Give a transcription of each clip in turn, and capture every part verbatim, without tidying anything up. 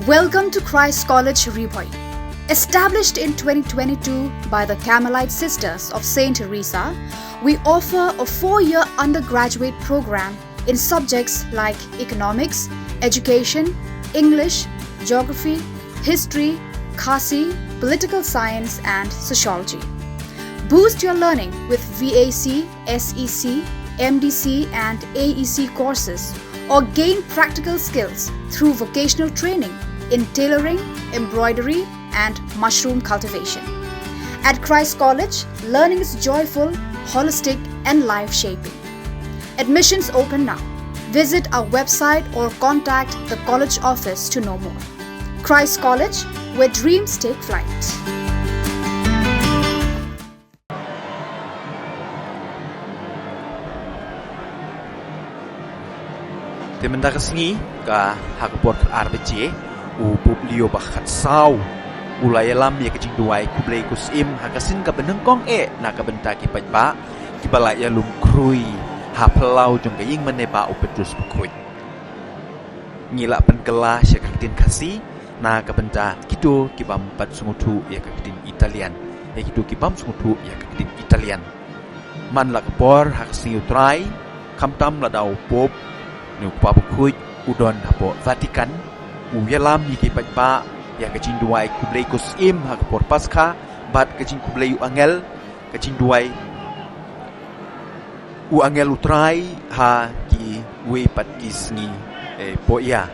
Welcome to Christ College Ri Bhoi. Established in twenty twenty-two by the Carmelite Sisters of Saint Teresa, we offer a four-year undergraduate program in subjects like economics, education, English, geography, history, Khasi, political science, and sociology. Boost your learning with V A C, S E C, M D C, and A E C courses, or gain practical skills through vocational training in tailoring, embroidery, and mushroom cultivation. At Christ College, learning is joyful, holistic, and life shaping. Admissions open now. Visit our website or contact the college office to know more. Christ College, where dreams take flight. Te mynta ka sngi, ka ha ka por khatar baje, u Pope Leo ba khatsaw u la ïalam ïa ka jingduwai khublei khusyiem ha ka sien kaba nyngkong eh na ka bynta ki paidbah kiba la ïalum khrui ha phyllaw jong ka ïingmane bah u Petrus Bakhuid. Ngi la pynkylla sha ka ktien Khasi na ka bynta kito ki bym pat sngewthuh ïa ka ktien Italian, ïa kito ki bym sngewthuh ïa ka ktien Italian. Man la ka por ha ka sngi U Trai, khamtam lada u Pope ne u Kpa Bakhuid u don hapoh Vatican, u ïalam ïa ki paidbah ïa ka jingduwai khublei khusyiem ha ka por Paskha bad ka jingkhublei u angel, ka jingduwai u angel U Trai ha kiwei pat ki sngi, eh, poh ïa.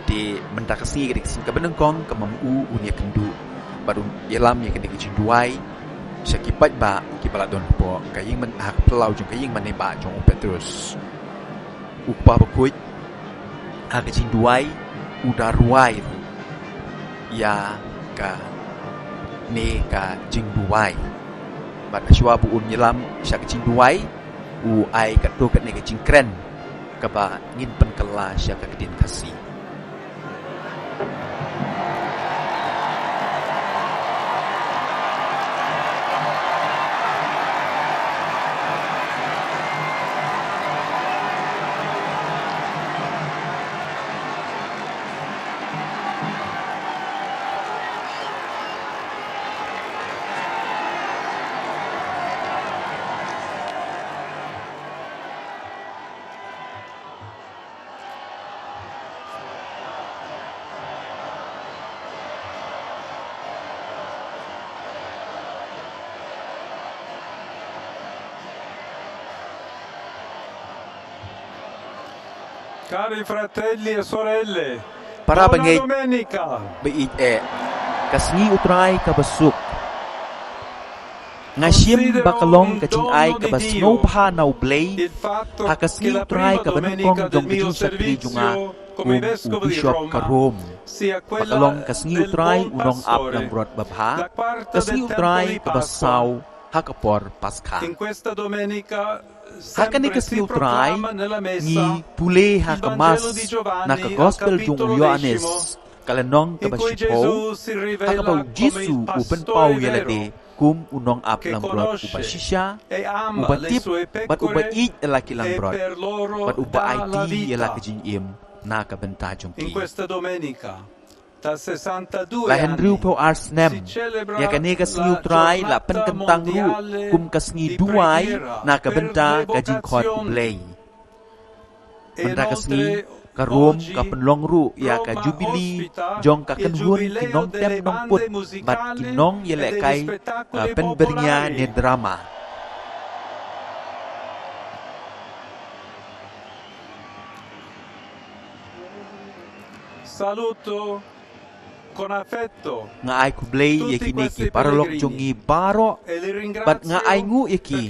Te mynta ka sngi ka dei ka sngi kaba nyngkong kaba u, un ïakynduh bad un ïalam ïa kane ka jingduwai sha ki paidbah kiba la don hapoh ka ïingman-, ha ka phyllaw jong ka ïingmane bah jong u Petrus. U Kpa Bakhuid ha ka jingduwai u da rwai ruh ïa kane ka jingduwai. Bad shuwa ba un ïalam sha ka jingduwai, u ai katto katne ka jingkren kaba ngin pynkylla sha ka ktien Khasi. Cari fratelli e sorelle, para bangeit ba ïeit eh, ka sngi U Trai kaba suk. Nga shim ba ka long ka jingai kaba sngewbha na U Blei ha ka sngi U Trai kaba nyngkong jong ka jingshakri jong nga kum u bishop ka Rome. Ba ka long ka sngi U Trai u nongaplangbrot babha, ka sngi U Trai kaba saw ha ka por Paskha. Ha kane ka sngi U Trai ngi pule ha ka Mass na ka Gospel jong u Ïoannis, ka lynnong kaba shiphew, ha kaba u Jisu u pynpaw ïa lade kum u nongaplangbrot uba shisha, uba tip bad uba ïeit ïa la ki langbrot bad uba aiti ïa la ka jingim na ka bynta jong ki. La hynriewphew ar snem ïa kane ka sngi U Trai la pynkyntang ruh kum ka sngi duwai na ka bynta ka jingkhot U Blei. Mynta ka sngi ka Rome ka pynlong ruh ïa ka jubili jong ka kynhun ki nongtem nongput bad ki nongïalehkai, eh, pynbyrngia ne drama. Saluto con affetto. Nga ai khublei ïa kine ki paralok jong ngi baroh bad nga ai nguh ïa ki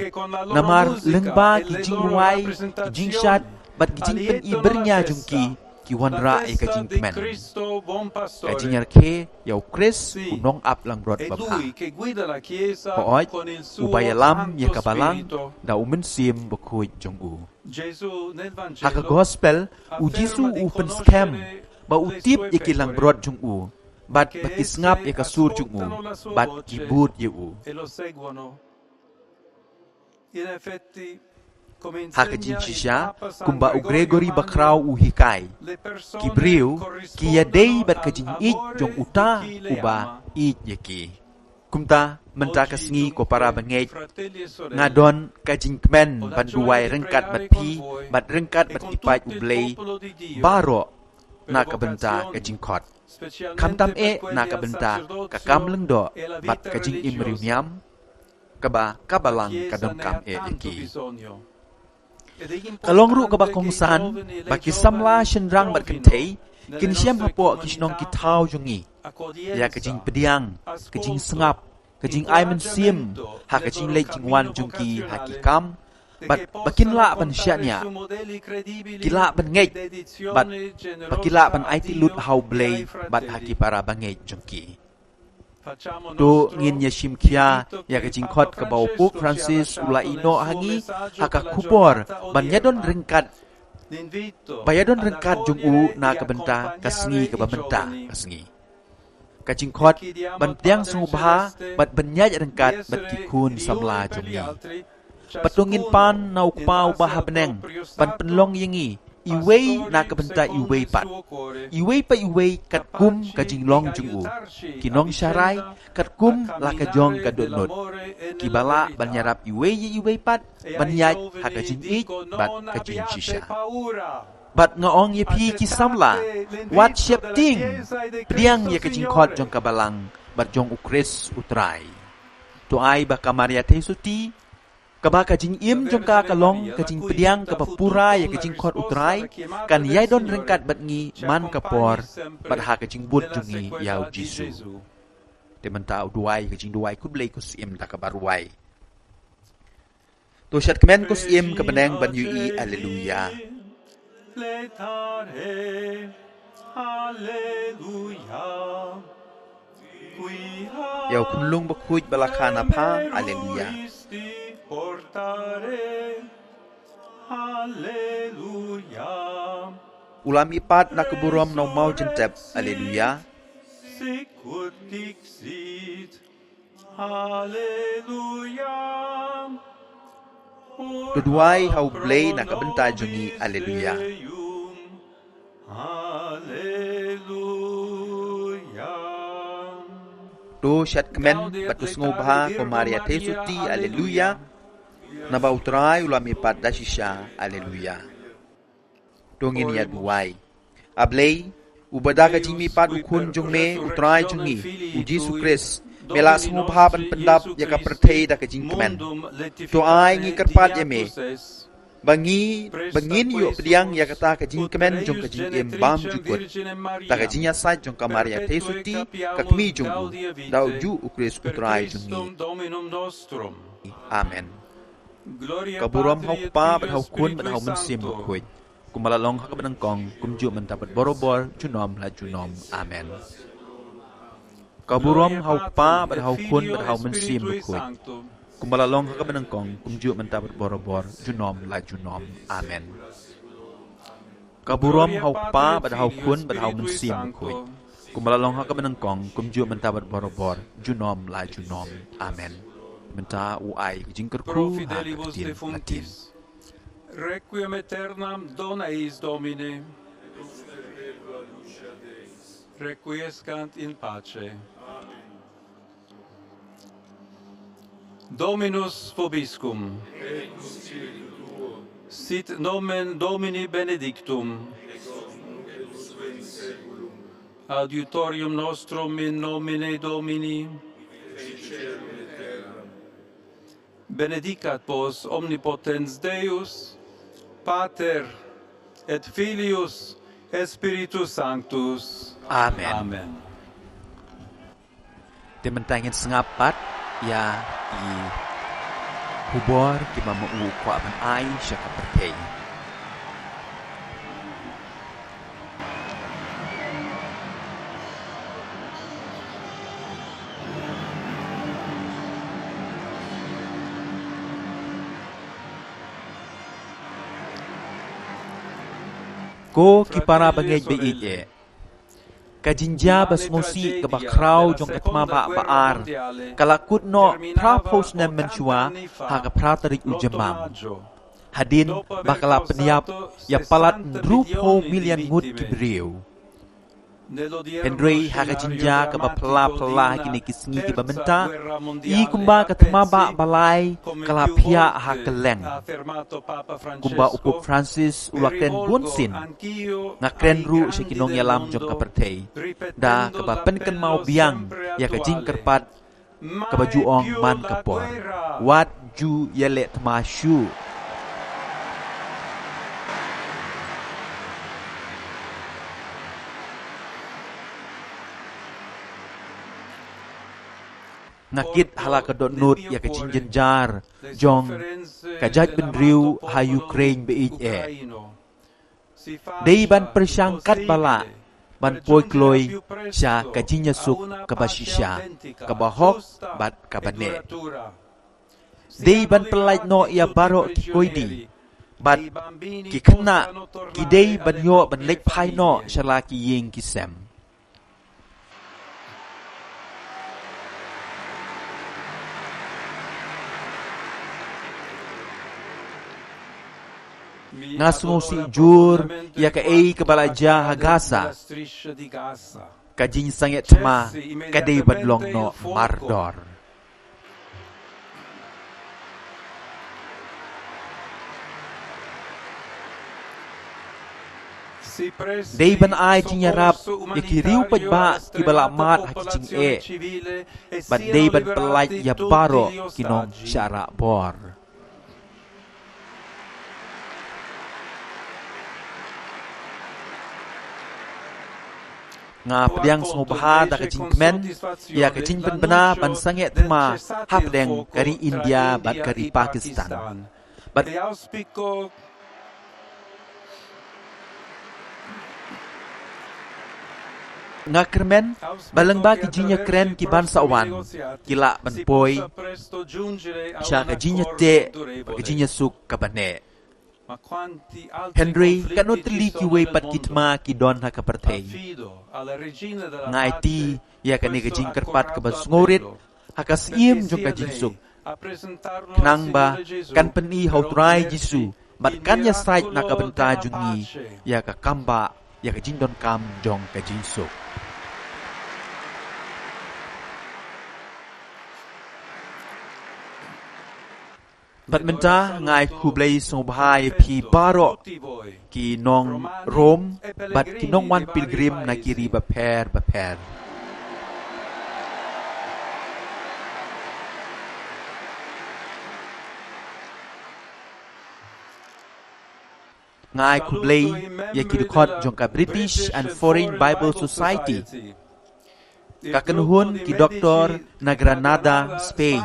namar lyngba ki jingrwai, ki jingshad bad ki jingpyni byrngia jong ki, ki wanrah ïa ka jingkmen. Ka jingïarkhie ïa u Khrist u nongaplangbrot babha. Hooid, uba ïalam ïa ka balang da u Mynsiem Bakhuid jong u. Ha ka Gospel, u Jisu u pynskhem ba u tip ïa ki langbrot jong u bad ba ki sngap ïa ka sur jong u bad ki bud ïa u. Ha ka jingshisha, kumba u Gregory Bakhraw u hikai, ki briew ki ïadei bad ka jingïeit jong uta uba ïeit ïa ki. Kumta mynta ka sngi, ko para bangeit, nga don ka jingkmen ban duwai ryngkat bad phi bad ryngkat bad ki paid U Blei baroh na ka bynta ka jingkhot, khamtam eh na ka bynta ka kam lyngdoh bad ka jingim riewniam kaba ka Balang ka donkam eh ïa ki. Ka long ruh kaba kongsan ba ki samla shynrang bad kynthei kin shem hapoh ki shnong ki thaw jong ngi ïa ka jingpdiang, ka jingsngap, ka jingai mynsiem ha ka jingleit jingwan jong ki ha ki kam, bad ba kin lah ban shaniah, ki lah ban ngeit, bad ba ki lah ban aiti lut ha U Blei bad ha ki para bangeit jong ki. To ngin ïa shim khia ïa ka jingkhot kaba u Pope Francis u la ïehnoh ha ngi ha ka khubor ban ïadon ryngkat, ba ïadon ryngkat jong u na ka bynta ka sngi kaba mynta ka sngi. Ka jingkhot ban pdiang sngewbha bad ban ïaid ryngkat bad ki khun samla jong ngi. Bad to ngin pan na u Kpa uba ha bneng ban pynlong ïa ngi iwei na ka bynta iwei pat, iwei pa iwei katkum ka jinglong jong u, ki nongsharai katkum la ka jong ka dohnud, kiba lah ban ïarap iwei ïa iwei pat ban ïaid ha ka jingïeit bad ka jingshisha. Bad nga ong ïa phi ki samla, wat sheptieng, pdiang ïa ka jingkhot jong ka Balang bad jong U Khrist U Trai. To ai ba ka Maria Theisotti, kaba ka jingim jong ka ka long ka jingpdiang kaba pura ïa ka jingkhot U Trai, kan ïai don ryngkat bad ngi man ka por bad ha ka jingbud jong ngi ïa U Jisu. Te mynta u duwai ka jingduwai khublei ko Syiem da kaba rwai. To shad kmen ko Syiem ka bneng ban ïohi, Alleluia. Ïa u khunlung bakhuid ba la kha na pha, Alleluia. U la mihpat na ka burom na u maw jingtep, Alleluia. Haleluya. To duwai ha U Blei na ka bynta jong ngi, Alleluia. Haleluya. To shad kmen bad to sngewbha ko Maria Theisotti, Alleluia. Naba U Trai u la mihpat da shisha, Alleluia. To ngin ïa duwai. A Blei, uba da ka jingmihpat u Khun jong me, U Trai jong ngi, U Jisu Khrist, me la sngewbha ban pyndap ïa ka pyrthei da ka jingkmen. To ai ngi kyrpad ïa me ba ngi, ba ngin ïoh pdiang ïa kata ka jingkmen jong ka jingim bymjukut da ka jingïasaid jong ka Maria Theisotti, ka kmie jong u, da u juh U Khrist U Trai jong ngi. Amen. Ka burom ha U Kpa bad ha U Khun bad ha U Mynsiem Bakhuid, kumba la long ha kaba nyngkong, kumjuh mynta bad borabor, junom la junom. Amen. Ka burom ha U Kpa bad ha U Khun bad ha U Mynsiem Bakhuid, kumba la long ha kaba nyngkong, kumjuh mynta bad borabor, junom la junom. Amen. Ka burom ha U Kpa bad ha U Khun bad ha U Mynsiem Bakhuid, kumba la long ha kaba nyngkong, kumjuh mynta bad borabor, junom la junom. Amen. Mynta u ai ka jingkyrkhu ha ka ktien Latin. Requiem aeternam dona eis, Domine. Requiescant in pace. Dominus vobiscum. Sit nomen Domini benedictum. Adiutorium nostrum in nomine Domini. Benedicat vos omnipotens Deus, Pater et Filius et Spiritus Sanctus. Amen. Amen. Te mynta ngin sngap pat ïa ki khubor kiba ma u kwah ban ai sha ka pyrthei. Ko ki para bangeit ba ïeit eh, ka jingjia ba sngewsih kaba khraw jong ka thma ba ba ar ka la kut noh phra phew snem mynshuwa ha ka phra tarik u Jymmang. Hadien ba ka la pynïap ïa palat hynriewphew million ngut ki briew. Hynrei ha ka jingjia kaba phylla phylla ha kine ki sngi kiba mynta, i kumba ka thma ba ba lai ka la phiah ha kylleng. Kumba u Pope Francis u la kren bun sien, nga kren ruh sha ki nongïalam jong ka pyrthei da kaba pynkynmaw biang ïa ka jingkyrpad kaba ju ong man ka por, wat ju ïaleh thma shuh. Nga kit ha la ka dohnud ïa ka jingjynjar jong ka jaitbynriew ha Ukraine ba ïeit eh. Dei ban pyrshang katba lah ban poi kloi sha ka jingïasuk kaba shisha, kaba hok bad kaba neh. Dei ban pyllait noh ïa baroh ki koidi bad ki khynnah ki dei ban ïoh ban leit phai noh sha la ki ïing ki sem. Nga sngewsih jur ïa kaei kaba la jia ha Gaza. Ka jingsangeh thma ka dei ban long noh mardor. Dei ban ai jingïarap ïa ki riew paidbah kiba la mad ha ki jingeh. Bad dei ban pyllait ïa baroh ki nongshah rah bor. Nga pdiang sngewbha da ka jingkmen ïa ka jingpynbna ban sangeh thma hapdeng ka ri India bad ka ri Pakistan. Bad nga kyrmen ba lyngba ki jingïakren ki ban sa wan, ki lah ban poi sha ka jingïateh bad ka jingïasuk kaba neh. Hynrei katno tylli kiwei pat ki thma ki don ha ka pyrthei. Nga aiti ïa kane ka jingkyrpad kaba sngewrit ha ka syiem jong ka jingsuk, khnang ba kan pyni ha u Trai Jisu bad kan ïasaid na ka bynta jong ngi ïa ka kambah ïa ka jingdonkam jong ka jingsuk. Bad mynta nga ai khublei sngewbha ïa phi baroh ki nong Rom bad ki nongwan pilgrim na ki ri bapher bapher. Nga ai khublei ïa ki dkhot jong ka British and Foreign Bible Society, ka kynhun ki doktor na Granada, Spain,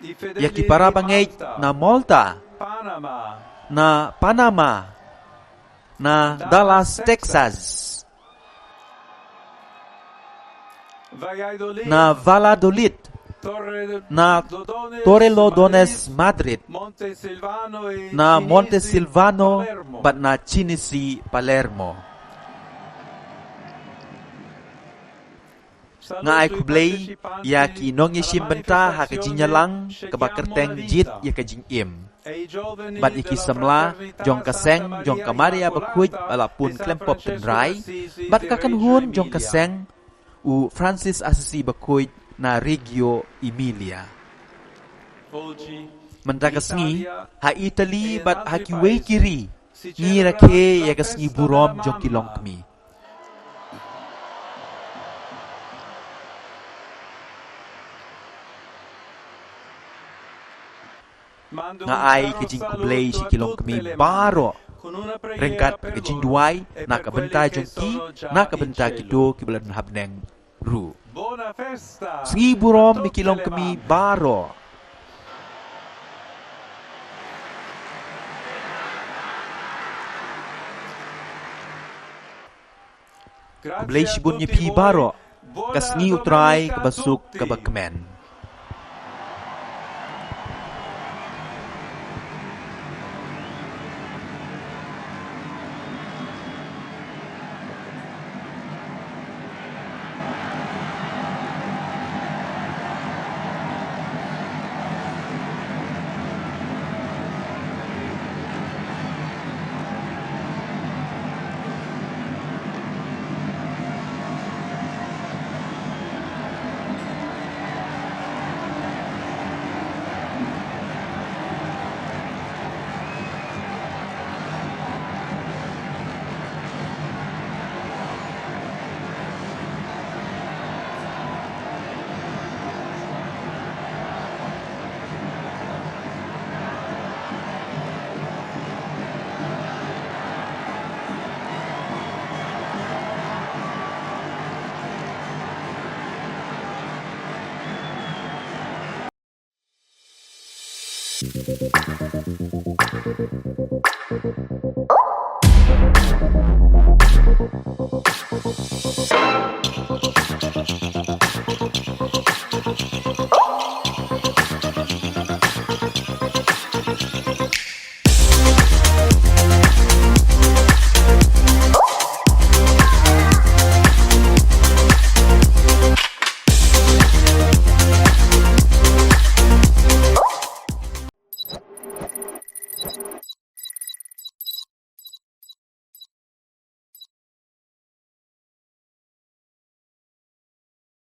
ïa ki para bangeit na Malta, na Panama, na Dallas, Texas, na Valladolid, na Torrelodones, Madrid, na Montesilvano bad na Cinisi, Palermo. Nga ai khublei ïa ki nongïashim bynta ha ka jingïalang kaba kyrteng Jied ïa ka Jingim, bad ïa ki samla jong ka seng jong ka Maria Bakhuid ba la pun khlem pop tynrai, bad ka kynhun jong ka seng u Francis Assisi Bakhuid na Reggio Emilia. Mynta ka sngi, ha Italy bad ha kiwei ki ri, ngi rakhe ïa ka sngi burom jong ki longkmie. Nga ai ka jingkhublei sha ki longkmie baroh ryngkat ka jingduwai na ka bynta jong ki, na ka bynta kito kiba la don ha bneng ruh. Sngi burom ïa ki longkmie baroh. Khublei shibun ïa phi baroh. Ka sngi U Trai kaba suk kaba kmen.